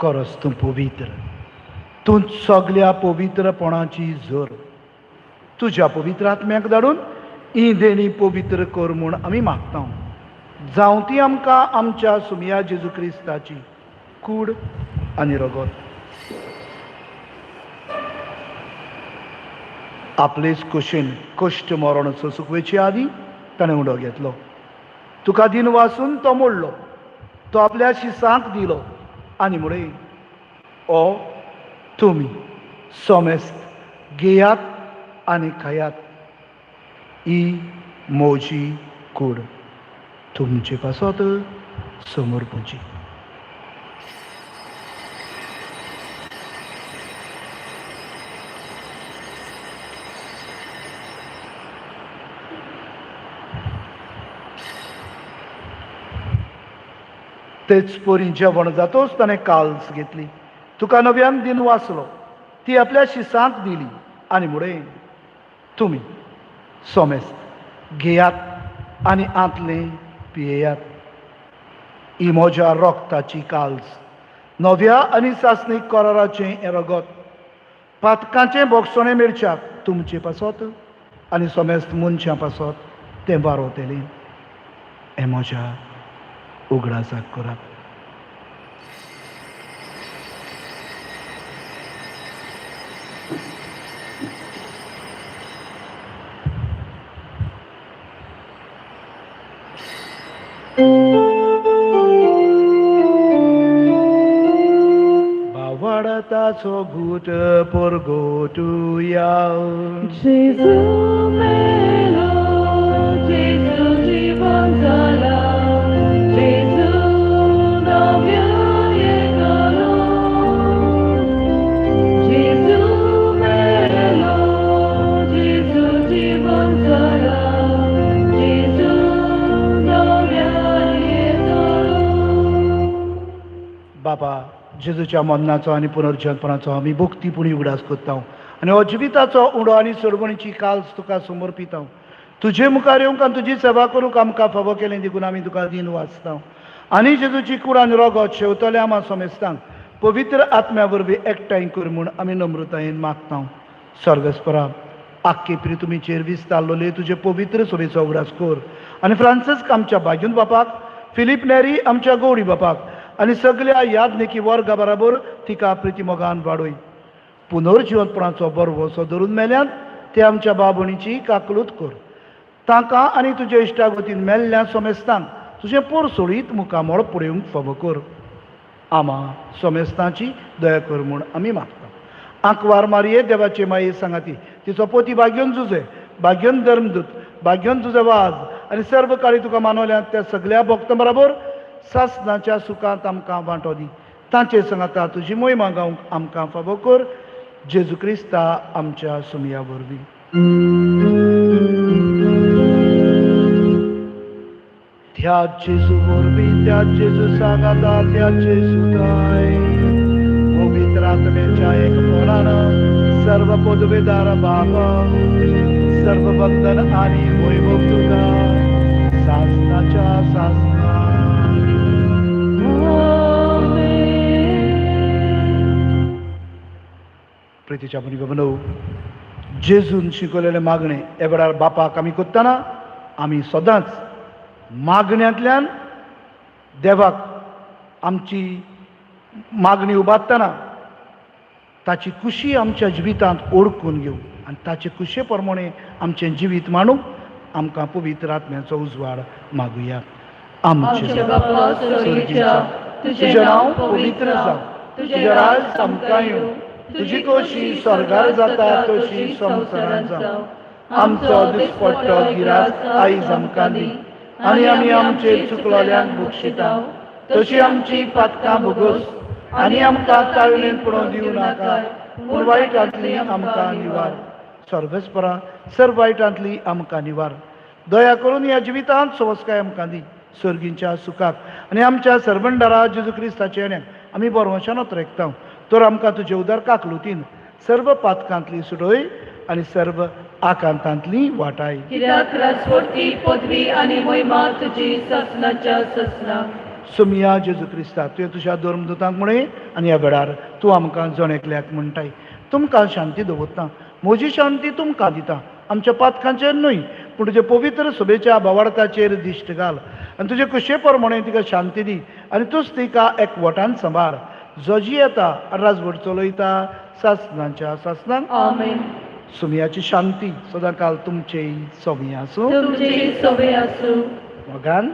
खरोच तूं पवित्र, तूं सगल्या पवित्रपणाची जोर. तुज्या पवित्र आत्म्याक धाडून ही देणी पवित्र कर म्हूण आमी मागता. जावं ती आमकां आमच्या सुमया जेजू क्रिस्ताची कूड आनी रगत. आपलेच कुशीन कश्ट मरण सोसूंक वयचे आदीं ताणें उडो घेतलो. तुका दिन वासून तो मोडलो, तो आपल्या शिसांक दिलो आनी म्हळें, ओ तुमी सोमेस्त घेयात आनी खायात, ही म्हजी कूड तुमचे पासत समर्पूची. तेच परी जेवण जातोच ताणें काल्स घेतली, तुका नव्यान दिन वाचलो, ती आपल्या शिसांक दिली आनी म्हळें, तुमी सोमेस्त घेयात आनी आंतलें पियेयात, ही म्हज्या रोगताची काल्स, नव्या आनी सासणीक कराराचें हें रगत, पातकांचें भोगसणें मेळच्याक तुमचे पासत आनी सोमेस्त मनशां पासत तें बारोवतलें. हें म्हज्या उगडासाक करात. बावडताचो घूट परगोटुया. जेजू मेलो, जेजू जिवन जाला, जेजू नव्या येतलो. जेजू मेलो, जेजू जिवन जाला, जेजू नव्या येतलो. बाबा, जेजूच्या मरणाचो आनी पुनर्जनपणाचो आमी भक्तीपुणी उगडास करता आनी हो जिविताचो उडो आनी सोडवणीची काल्स तुका समर्पिता. तुजे मुखार येवंक आनी तुजी सेवा करूंक आमकां फावो केलें देखून आमी तुका दिन वाचता. आनी जेजूची कूड आनी रगत शेवतल्या आमा समेस्तांक पवित्र आत्म्या वरवीं एकठांय कर म्हूण आमी नम्रतायेन मागता. सर्वेस्परा, आख्खे प्रितुमीचेर विस्तारलोले तुजे पवित्र सभेचो उगडास कर आनी फ्रांसिस्क आमच्या बाग्यून बापाक, फिलीप नेरी आमच्या गौडी बापाक आनी सगल्या यादनिकी वर्गा बराबर तिका प्रितीमोगान वाडय. पुनर्जिवनपणाचो बरवसो धरून मेल्यान ते आमच्या बाबणीची काकलूत कर. तांकां आनी तुज्या इश्टागतीन मेल्ल्या सोमेस्तांक तुजें पोर सोडीत मुखामळ पळोवंक फावो कर. आमा सोमेस्तांची दया कर म्हूण आमी मागता. आंकवार मारये देवाचे माये सांगाती, तिचो पोती भाग्योन जुजे, भाग्योन धर्मदूत, भाग्योन तुजो वाज आनी सर्व काळी तुका मानवल्यात त्या सगल्या भक्तां बराबर सासणाच्या सुखांत आमकां वांटो दी. तांचे सांगाता तुजी मोहिमा गावंक आमकां फावो कर. जेजू क्रिस्ता आमच्या सुमया वरवीं. त्या जेजू वरवीं, त्या जेजू सांगाता, त्या जेजू ताय पवित्र आत्म्याच्या एकपणान सर्व पदवेदार बाबा, सर्व बंधन आनी वैभव तुका सासणाच्या सासणा. प्रितीच्या मुनी बनव, जेजून शिकवलेले मागणे हे वेळार बापाक आमी करतना आमी सदांच मागण्यांतल्यान देवाक आमची मागणी उबारतना ताची खुशी आमच्या जिवितांत ओळखून घेवं आनी ताचे खुशे प्रमाणे आमचें जिवीत मांडूंक आमकां पवित्र आत्म्याचो उजवाड मागुया. आमचे बापा स्वर्गीच्या, तुजें नांव पवित्र जावं, तुजें राज आमकां येवं, तुजी खोशी स्वर्गार जाता तशी संवसारांत जावं. आमचो दिसपट्टो गिरास आयज आमकां दी आनी आमी आमचे चुकलोल्यांक बक्षिता तशी आमची पातकां भोगोस आनी आमकां ताळणेन पडोवन दिवं नाका, पूण वायटांतली आमकां निवार. सर्वेस्परा, सर्व वायटांतली आमकां निवार. दया करून ह्या जिवितांत सवस्काय आमकां दी, सर्गींच्या सुखाक आनी आमच्या सर्वंडारा जेजू क्रिस्ताच्या येण्याक आमी बरवशान रेखता. तर आमकां तुजे उदार काकलुतीन सर्व पातकांतली सुटय आनी सर्व आकांतांतली वाटाय. कित्याक राजवटी, पदवी आनी महिमा तुजी सासणाच्या सासणाक. सोमिया जेजू क्रिस्ता, तुवें तुज्या धर्मदूतांक म्हळें आनी ह्या वेळार तूं आमकां जण एकल्याक म्हणटाय, तुमकां शांती दवरता, म्हजी शांती तुमकां दिता. आमच्या पातकांचेर न्हय पूण तुजे पवित्र सभेच्या भावार्थाचेर दिश्ट घाल आनी तुजे कुशे प्रमाणे तिका शांती दी आनी तूंच तिका एकवटान सांबाळ. जो जी येता राजवट चलयता सासनाच्या सासनाक. आमेन. सुमियाची शांती सदांकाल तुमचे सोमी आसूं. तुमचे सोबे आसूं. मोगान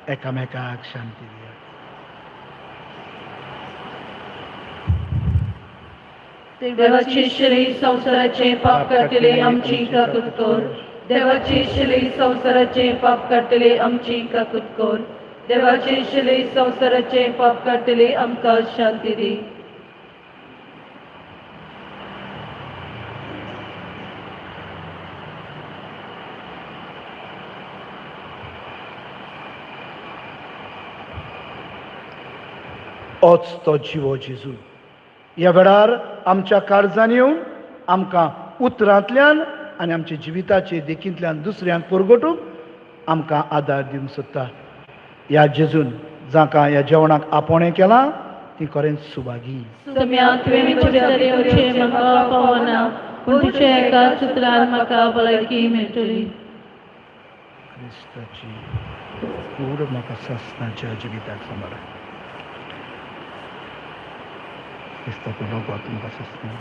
एकामेकाक शांती दिया. देवाची शिली संवसाराचे पाप काडटले आमची काकूत कर. देवाची शिली संवसाराचे पाप काडटले आमची काकूत कर. देवाची शिली संवसाराचे पाप काडटले आमकां शांती दी. ओच तो जिवो जेजू ह्या वेळार आमच्या काळजान येवन आमकां उतरांतल्यान आनी आमच्या जिविताचे देखींतल्यान दुसऱ्यांक परगटूंक आमकां आदार दिवंक सोदता. ह्या जेजून जांकां ह्या जेवणाक आपोवणें केलां ती खरेंच सुभागी. सम्या तुवें म्हज्या भितर येवचें म्हाका पावना, पूण तुज्या एका सुत्रान म्हाका भलायकी मेळटली. क्रिस्ताची कूड म्हाका सासणाच्या जिविताक सांबाळ. क्रिस्ताचो रगत म्हाका सासणा.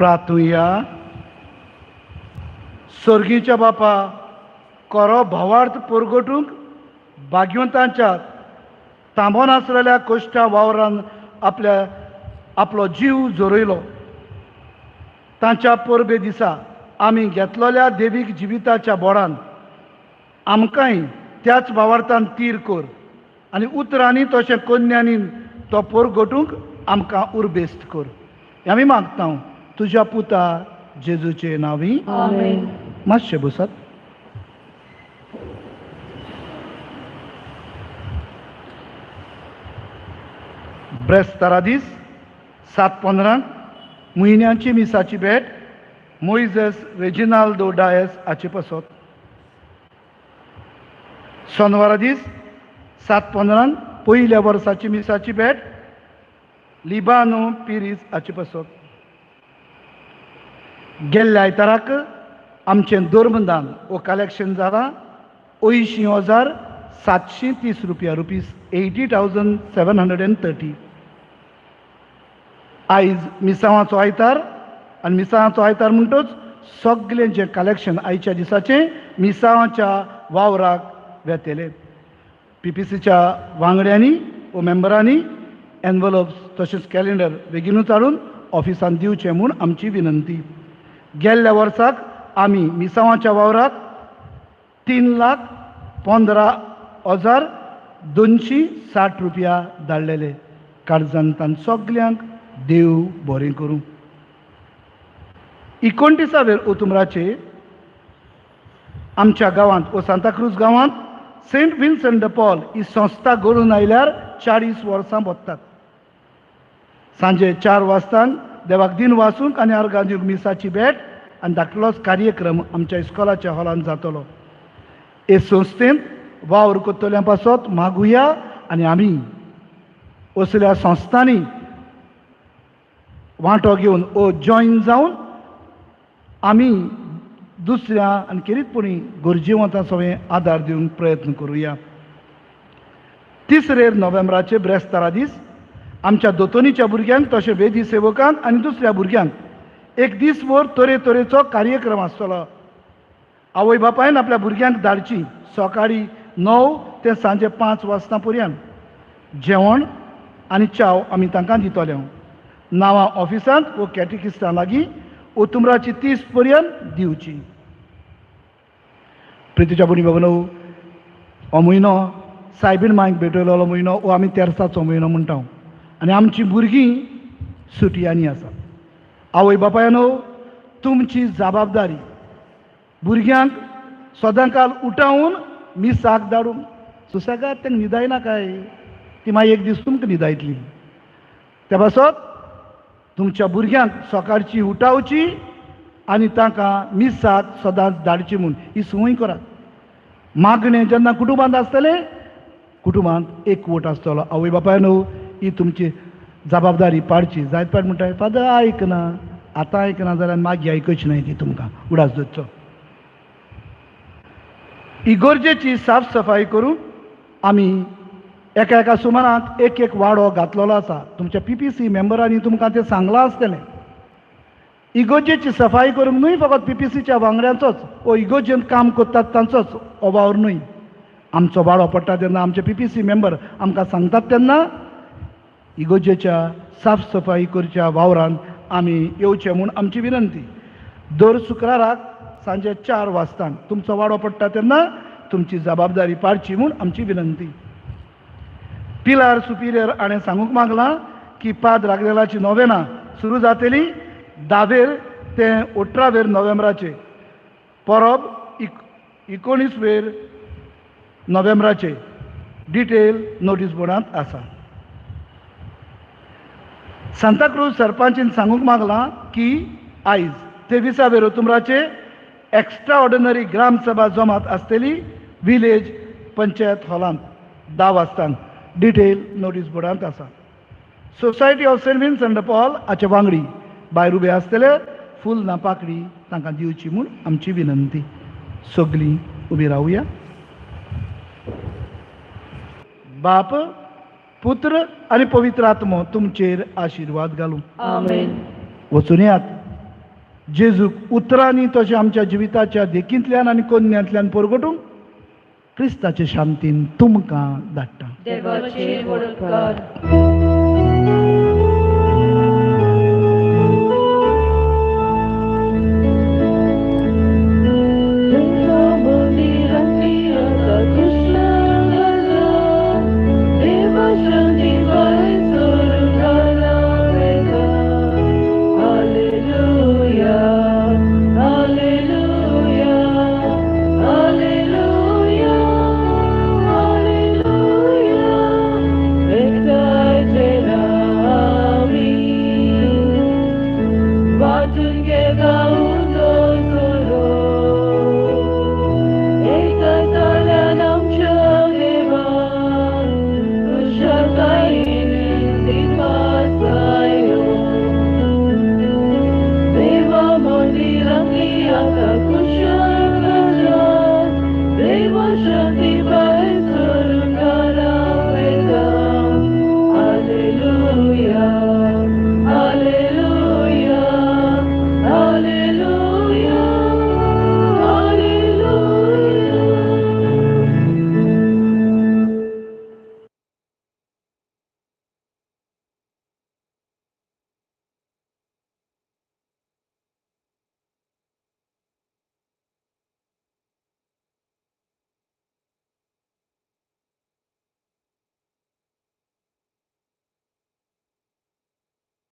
प्रार्थुया. स्वर्गीच्या बापा, कोरो भावार्थ परगटूंक भाग्यवंतांच्या तांबोन आसलेल्या कोश्टा वावरान आपल्या आपलो जीव जोरयलो. तांच्या परबे दिसा आमी घेतलेल्या देवीक जिविताच्या बोडान आमकांय त्याच भावार्थान तीर कर आनी उतरांनी तशें कन्यांनी तो परगटूंक आमकां उर्बेस्त कर. आमी मागता तुज्या पुता जेजूचे नांवी. आमेन. मातशें बसात. ब्रेस्तारा दीस 7:15 म्हयन्याची मिसाची भेट मोयजेस रेजिनाल्डो डायस हाचे पासत. सोनवारा दीस 7:15 पयल्या वर्साची मिसाची भेट लिबानो पिरीस हाचे पासत. गेल्ल्या आयताराक आमचें धर्मदान वो कलेक्शन जालां 80,730 रुपया, रुपीज 80,730. आयज मिसांवाचो आयतार आनी मिसांवाचो आयतार म्हणटच सगळें जें कलेक्शन आयच्या दिसाचें मिसांवाच्या वावराक वेतलें. पीपीसीच्या वांगड्यांनी वो मेंबरांनी एनवलप्स तशेंच कॅलेंडर बेगीनूच हाडून ऑफिसान दिवचें म्हूण आमची विनंती. गेल्ल्या वर्साक आमी मिसांवाच्या वावराक 3,15,260 रुपया धाडलेले. काळजांतान सगल्यांक देव बरें करूं. 29 ओतुमराचे आमच्या गांवांत वो सांताक्रूज गांवांत सेंट विन्संट the Paul ही संस्था घडून आयल्यार 40 वर्सां भोगतात. सांजे 4 वाजतान देवाक दिन वाचूंक आनी आर्गां दिवंक मिसाची भेट आनी धाकटलोच कार्यक्रम आमच्या इस्कॉलाच्या हॉलांत जातलो. हे संस्थेंत वावर करतल्या पासत मागुया आनी आमी असल्या संस्थांनी वांटो घेवन ओ जॉयन जावन आमी दुसऱ्या आनी खेरीतपणी गरजेवंतां सगळें आदार दिवंक प्रयत्न करुया. 3 नोव्हेंबराचे ब्रेस्तारा दीस आमच्या दोतोनीच्या भुरग्यांक तशें वेदी सेवकांक आनी दुसऱ्या भुरग्यांक एक दीसभर तरेतरेचो कार्यक्रम आसतलो. आवय बापायन आपल्या भुरग्यांक धाडची सकाळी 9 ते सांजे 5 वाजता पर्यंत. जेवण आनी च्याव आमी तांकां दितले. नांवां ऑफिसांत वो कॅटेकिस्तां लागीं ओतुमराची 30 पर्यंत दिवची. प्रितीच्या भयणी बाबा, हो म्हयनो सायबीण मांयक भेटयलेलो म्हयनो हो आमी तेर्साचो म्हयनो म्हणटा आनी आमची भुरगीं सुटयांनी आसात. आवय बापायनो, तुमची जबाबदारी भुरग्यांक सदांकाल उठावन मिसाक धाडून सुसेगाद तांकां न्हिदायना काय ती मागीर एक दीस तुमकां न्हिदायतली. त्या पासत तुमच्या भुरग्यांक सकाळची उठावची आनी तांकां मिसाक सदांच धाडची म्हूण ही संवय करात. मागणें जेन्ना कुटुंबांत आसतलें, कुटुंबांत एकवट आसतलो. आवय बापायनो, ही तुमची जबाबदारी पाडची. जायत पाड म्हणटा, फादर आयकना, आतां आयकना जाल्यार मागीर आयकची न्हय ती तुमकां. उडास दवरचो. इगोर्जेची साफ सफाई करूंक आमी एका एका सुमाराक एक एक वाडो घातलेलो आसा. तुमच्या पीपीसी मेंबरांनी तुमकां तें सांगलां आसतलें. इगोर्जेची सफाई करूंक न्हय फकत पीपीसीच्या वांगड्यांचोच वो इगोर्जेंत काम करतात तांचोच हो वावर न्हय. आमचो वाडो पडटा तेन्ना आमचे पीपीसी मेंबर आमकां सांगतात तेन्ना इगोर्जेच्या साफ सफाई करच्या वावरान आमी येवचें म्हूण आमची विनंती. दर शुक्राराक सांजे 4 वाजतांक तुमचो वाडो पडटा तेन्ना तुमची जबाबदारी पाडची म्हूण आमची विनंती. पिलार सुपिरियर हाणें सांगूंक मागलां की पाद रागलेलाची नोवेना सुरू जातली 10वेर ते 18वेर नोव्हेंबराचे, परब 19वेर नोव्हेंबराचे. डिटेल नोटीस बोर्डांत आसा. सांताक्रूज सरपंचीन सांगूंक मागलां की आयज 23वेर ओतुमराचे एक्स्ट्रा ऑर्डिनरी ग्रामसभा जमात आसतली विलेज पंचायत हॉलांत 10 वाजतांक. डिटेल नोटीस बोर्डांत आसा. Society of Saint Vincent Paul हाचे वांगडी भायर उबे आसतले, फूल ना पाकडी तांकां दिवची म्हूण आमची विनंती. सगलीं उबी रावया. बाप, पुत्र आनी पवित्र आत्मो तुमचेर आशिर्वाद घालूं. आमेन. वचून येयात. जेजूक उतरांनी तशें आमच्या जिविताच्या देखींतल्यान आनी कोन्यांतल्यान परगटूंक क्रिस्ताचे शांतीन तुमकां धाडटा. देवाचे व्हड उपकार.